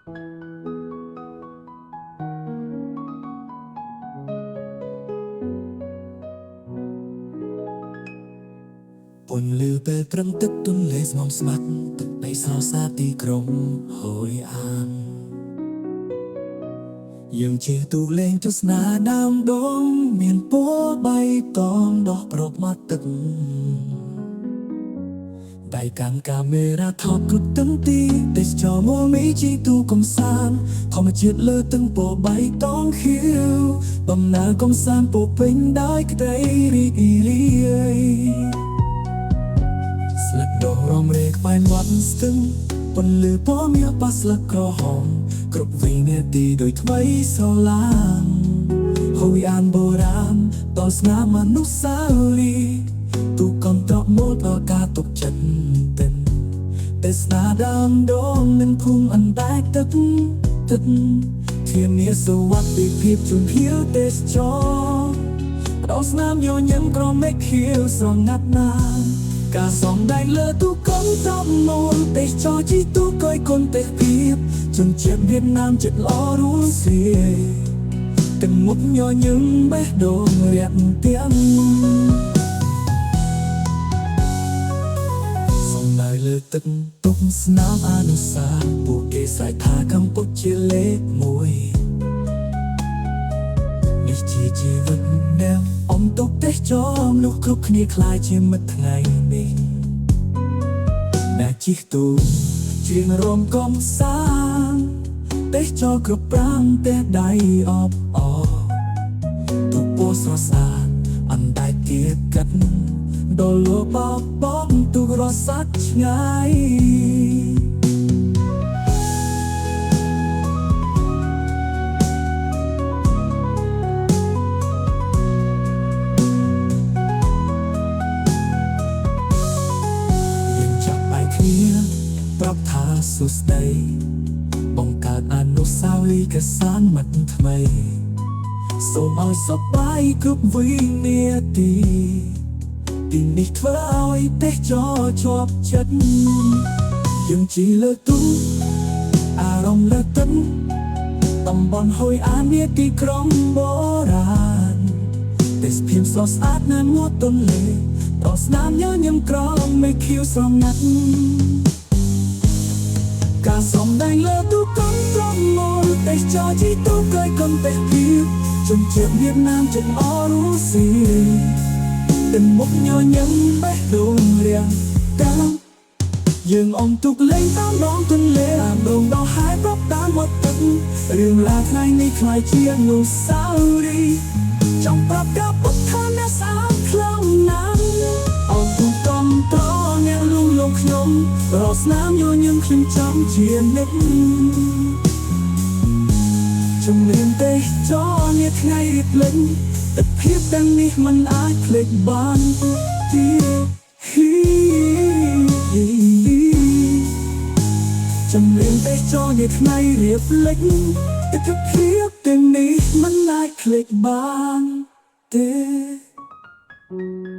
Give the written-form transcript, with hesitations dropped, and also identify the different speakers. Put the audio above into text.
Speaker 1: ពន្លឺពេលព្រឹងទឹកទន្លេស្ងំស្ងាត់ទឹកដីស្រស់ស្អាតទីក្រុងហូយអានយើងជិះទូកលេងទស្សនាដើមដូងមានពណ៌បៃតងដោះប្រកមកទឹកដៃកាន់កាមេរ៉ាថតគ្រប់ទាំងទីទេសចរមកមីជីទូកំសាន្តធម្មជាតិលើទាំងពណ៌បៃតងខៀវដំណើរកំសាន្តពោពេញដោយក្តីរីករាយ ស្លឹកដុះរំរែកក្បែរមាត់ស្ទឹងពន្លឺពណ៌មាសប៉ះស្លឹកក្រហមគ្រប់វិនាទីដូចថ្មីស្រឡាងហូយអានបុរាណតស្នាមអនុស្សាវរីយ៍ទូកន្ត្រកមូលដល់ការទុកចិត្តទិនទេសនាដើមដងនឹងភូមិអណ្ដែតទឹកទឹកធានាសុវត្ថិភាពជូនភ្ញៀវទេសចរ ដល់ស្នាមញញឹមក្រមេឃខៀវស្រងាត់ណាស់ការសំដែងលើទូកុនត្រប់មូលទេសចរជីទូកុយគុណទេសភាពជនជាតិវៀតណាមចិត្តល្អរួសរាយទាំងមុខញញឹមបេះដូងរាក់ទាំងសំដៅលើទឹកទុកស្នាមអនុស្សាវរីយ៍ពួកគេស្រែកថាកម្ពុជាលេខមួយ នេះជាជីវិតអ្នកអមទុកទេសចរមនុស្សគ្រប់គ្នាខ្លាយជាមិត្តថ្ងៃនេះអ្នកជិះទូកជាងរំកំសាន្តទេសចរគ្រប់ប្រាំផ្ទះដៃអបអរទូពណ៌ស្រស់ស្អាតអណ្ដែតទៀតកាត់ដល់លោកបោកបោកទូករស័តឆ្ងាយ យើងចាប់បែកគ្នាប្រាប់ថាសួស្តីបង្កើតអនុស្សាវរីយ៍កសាងមិត្តថ្មីសូមឲ្យសប្បាយគ្រប់វិនាទីទីនេះធ្វើឲ្យទេសចរជាប់ចិត្តយើងជិះលើទូកអារម្មណ៍លើទឹកតំបន់ហូយអានវាទីក្រុងបុរាណទេសភាពស្រស់ស្អាតនៅមាត់ទន្លេដល់ស្នាមញញឹមក្រមមេឃខៀវស្រងាត់ ការសំដែងលើទូកុនត្រមូលទេសចរជីទូកុយកុនទេសភាពជនជាតិវៀតណាមចិត្តអរុស៊ីទាំងមុខញញឹមបេះដូងរាំងតាមយើងអមទូកលេងតាមដងទន្លេតាមដងដល់ហើយប្រាប់តាមមាត់ទឹករឿងឡាថ្ងៃនេះខ្លាយជាអនុស្សាវរីយ៍ចង់ប្រាប់ការពុតថាអ្នកស្អាតខ្លាំងណាស់អរគុណកំត្រអ្នកលួងលោមខ្ញុំរកស្នាមញញឹមខ្ញុំចាំជានិច្ចជំនាញទេសចរនាថ្ងៃរៀបលិញទិដ្ឋភាពទាំងនេះមិនអាចភ្លេចបានទេជំនាញទេសចរនាថ្ងៃរៀបលិញទិដ្ឋភាពទាំងនេះមិនអាចភ្លេចបានទេ។